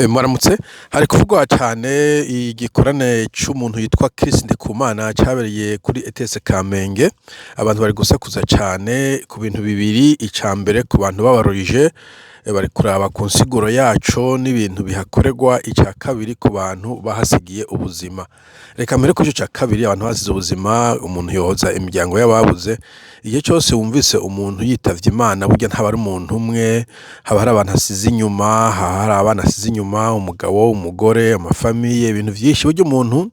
Mwaramutse. Hari kuvugwa cane igikorane c'umuntu yitwa Chris Ndikumana cabereye kuri ETS Kamenge. Abantu bari gusakuza cane ku bintu bibiri: ica mbere, ku bantu b'abarorije bari kuraba ku nsiguro yaco n'ibintu bihakorerwa; ica kabiri, ku bantu bahasigiye ubuzima. Reka mpere kuri ico ca kabiri, abantu basize ubuzima. Umuntu yohoza imiryango y'ababuze. Igihe cose wumvise umuntu yitavye Imana, burya ntaba ari umuntu umwe, haba hari abantu asize inyuma, haba hari abana asize inyuma, umugabo, umugore, ama famille, ibintu vyinshi. Burya umuntu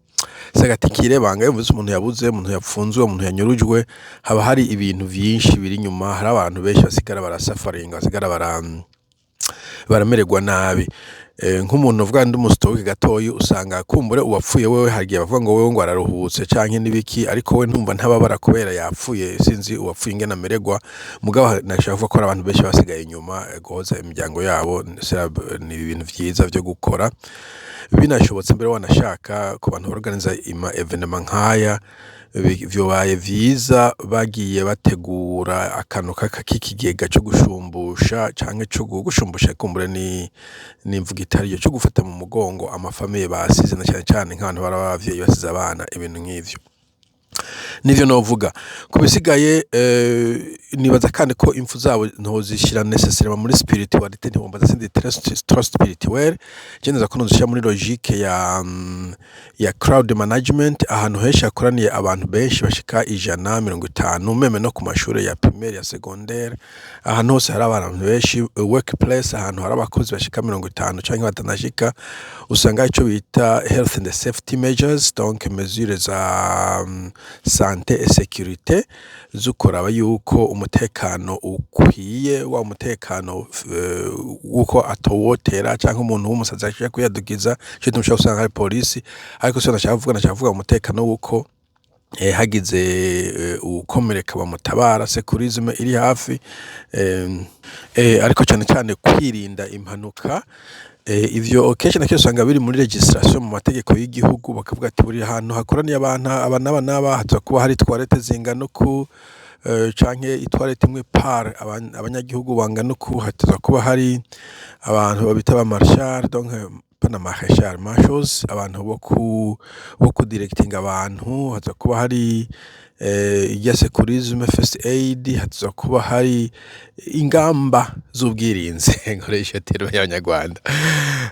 si agati kirebanga. Iyo wumvise umuntu yabuze, umuntu yapfunzwe, umuntu yanyurujwe, haba hari ibintu vyinshi biri inyuma, hari abantu benshi basigara barasafaringa, basigara baramererwa nabi. Nk'umuntu uvuga ndi umu stoïque gatoyi, usanga kumbure uwapfuye wewe hari igihe bavuga ngo wewe ngo araruhutse canke n'ibiki, ariko we ntumva ntababara kubera yapfuye. Sinzi uwapfuye ingene amererwa, mugabo nashaka kuvuga ko hari abantu benshi basigaye inyuma. Guhoza imiryango yabo ni ibintu vyiza vyo gukora. Binashobotse mbere, wanashaka ku bantu borganiza ima événement nkaya, vyobaye vyiza bagiye bategura akantu k'ikigega co gushumbusha canke co gushumbusha, kumbure ni n'imvugo itariyo, co gufata mu mugongo ama famille basize, na cane cane nk'abantu baba b'abavyeyi basize abana, ibintu nk'ivyo. Nivyo novuga. Ku bisigaye, nibaza kandi ko impfu zabo ntozishira nécessairement muri spiritualité. Ntiwombaza, sindi trop spirituel. Je nibaza ko nozishira muri logique ya crowd management. Ahantu henshi hakoraniye abantu benshi bashika 100, 50, même no ku mashure ya primaire, ya secondaire, ahantu hose hari abantu benshi, workplace, ahantu hari abakozi bashika 50 canke batanashika, usanga ico bita health and safety measures, donc mesures za santé et sécurité, zo kuraba yuko umutekano ukwiye, wa mutekano wuko atowotera canke umuntu w'umusazi ashaka kwiyadukiza. Ico gituma ushobora gusanga hari polisi, ariko sico nashaka kuvuga. Nashaka kuvuga umutekano wuko hagize uwukomereka bamutabara, secourisme iri hafi, ariko cane cane kwirinda impanuka. Ivyo kenshi na kenshi usanga biri muri législation, mu mategeko y'igihugu, bakavuga ati buri hantu hakoraniye abantu aba n'aba n'aba haza kuba hari toilette zingana uku, canke i toilette imwe par abanyagihugu bangana uku, hategerezwa kuba hari abantu babita ba marshal, donc pas na maréchal, marshals, abantu bo kudirectinga abantu, haza kuba hari irya secourisme, first aid, haza kuba hari ingamba z'ubwirinzi, nkoresha terme y'abanyarwanda,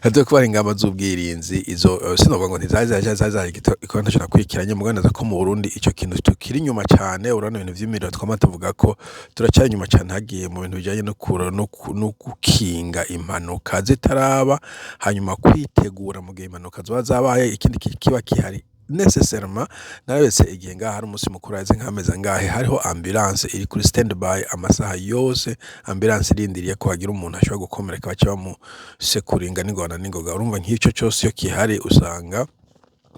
haza kuba hari ingamba z'ubwirinzi. Izo sinovuga ngo ntizari zari zari iko ntaco nakurikiranye, mugabo nibaza ko mu Burundi ico kintu tukiri inyuma cane. Urabona ibintu vy'imiriro twama tuvuga ko turacari inyuma cane, hagiye mu bintu bijanye no gukinga impanuka zitaraba, hanyuma kwitegura mu gihe impanuka zoba zabaye. Ikindi kiba gihari nécessairement, narabetse igihe ngaha hari umunsi mukuru haheze nk'amezi angahe, hariho ambulance iri kuri stand by amasaha yose, ambulance irindiriye ko hagira umuntu ashobora gukomereka bace bamusekuringa n'ingoga na n'ingoga. Urumva nk'ico cose iyo kihari, usanga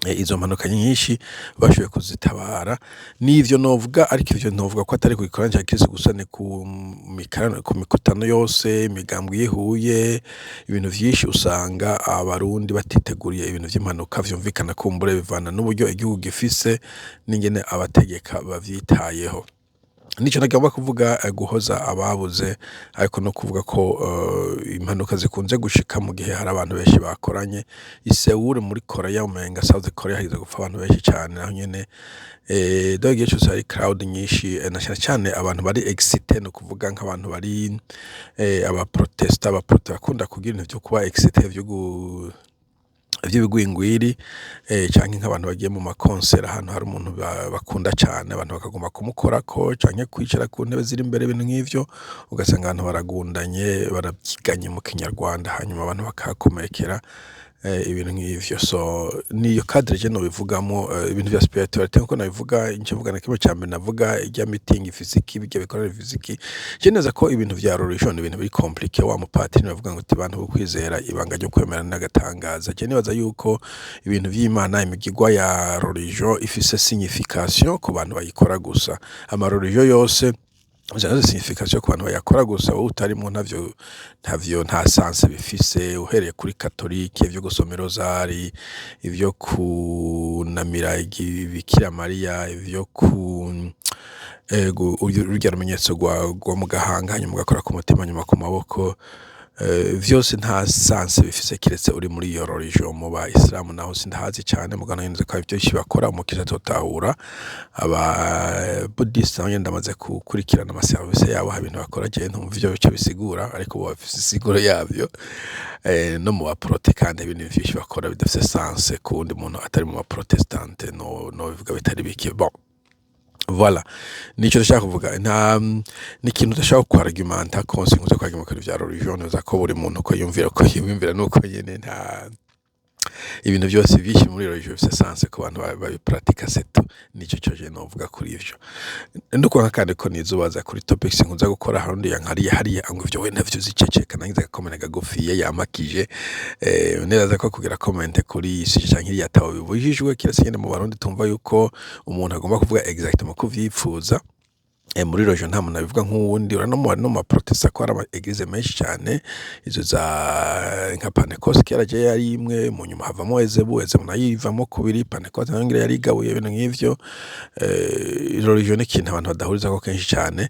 izo mpanuka nyinshi bashoboye kuzitabara. N'ivyo novuga, ariko ivyo ntovuga ko atari ku gikorane ca Kristo gusa, ni ku mikutano yose, imigambwe iyo ihuye, ibintu vyinshi usanga abarundi batiteguriye ibintu vy'impanuka. Vyumvikana, kumbure bivana n'uburyo igihugu gifise n'ingene abategeka bavyitayeho. Nico nagomba kuvuga, guhoza ababuze, ariko no kuvuga ko impanuka zikunze gushika mu gihe hari abantu benshi bakoranye. I Seoul muri Korea, umenga South Korea, hageze gupfa abantu benshi cane naho nyene. Donc igihe cose hari crowd nyinshi, na cane cane abantu bari excité, ni ukuvuga nk'abantu bari aba protestants. Aba protestants bakunda kugira ibintu vyo kuba excité, vy'ibigwingwiri, canke nk'abantu bagiye mu ma concert, ahantu hari umuntu bakunda cane, abantu bakagomba kumukorako canke kwicara ku ntebe ziri imbere, ibintu nk'ivyo, ugasanga abantu baragundanye, baravyiganye mu kinyarwanda, hanyuma abantu bakahakomerekera, ibintu nk'ivyo. So niyo cadre je nobivugamwo. Ibintu vya spiritualité, nkuko nabivuga, nce mvuga na kimwe ca mbere navuga, irya meeting ifise iki, birya bikorane bifise iki. Je neza ko ibintu vya religion ni ibintu biri compliqué. Wa mupatiri bavuga ngo uti bantu bo kwizera, ibanga ryo kwemera n'agatangaza. Je nibaza yuko ibintu vy'Imana, imigirwa ya religion ifise signification ku bantu bayikora gusa. Ama religion yose usanga signification ku bantu bayakora gusa, wowe utarimwo ntavyo nta sens bifise. Uhereye kuri catholique, ivyo gusoma rozari, ivyo kunamira Bikira Mariya, ivyo ku rurya rumenyetso rwo mu gahanga, hanyuma ugakora ku mutima, nyuma ku maboko. Vyose nta sens bifise kiretse uri muri iyo religion. Mu ba isilamu naho sindahazi cane, mugabo nzi ko hari vyinshi bakora umukristo atotahura. Aba Buddhist nabo nyene ndamaze gukurikirana ama service yabo, hari ibintu bakora jewe ntumva ivyo bice bisigura, ariko bo bafise insiguro yavyo. No mu ba protestante ibintu vyinshi bakora bidafise sens ku wundi muntu atari mu ba protestante, no bivuga bitari bike. Bon, voilà, nico ndashaka kuvuga. Nta ni ikintu udashaka ku argumenta ko sinkunze ku argumenta vya religion. Nibaza ko buri muntu uko yumvira, uko yiyumvira nuko nyene. Nta ibintu byose byinshi muri religion bifise sens ku bantu babipratika, c'est tout. Nico cyo je novuga kuri ivyo. Ndukwanka kandi ko nizubaza kuri topics nkunza gukora. Harundi yankariye hariya ngo ivyo we ntavyo uziceceka. Nagize agakomene kagufiya yamakije. Neraza ko kugira comment kuri sujet canke iriya ataho bibujijwe, kiretse nyene mu Barundi tumva yuko umuntu agomba kuvuga exactement ko uvyipfuza. Muri religion nta muntu abivuga nk'uwundi. Ura no mu baprotesta ko hari ama église menshi cane, izo za nka Pentecoste kera je yari imwe, mu nyuma havamo Ezebu, Ezebu nayo ivamo kubiri, Pentecoste nayo ngira yarigabuye, ibintu nk'ivyo. Religion ni ikintu abantu badahurizako kenshi cane,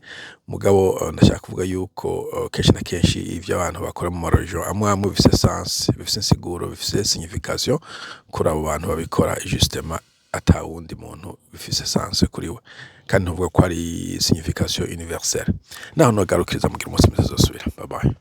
mugabo ndashaka kuvuga yuko kenshi na kenshi ivyo abantu bakora mu ma religion amwe amwe bifise sens, bifise insiguro, bifise signification kuri abo bantu babikora justement, ata wundi muntu bifise sens kuri we, kandi ntuvuga ko ari signification universelle. Naho nogarukiriza. Mugira umunsi mwiza, tuzosubira. Bye bye.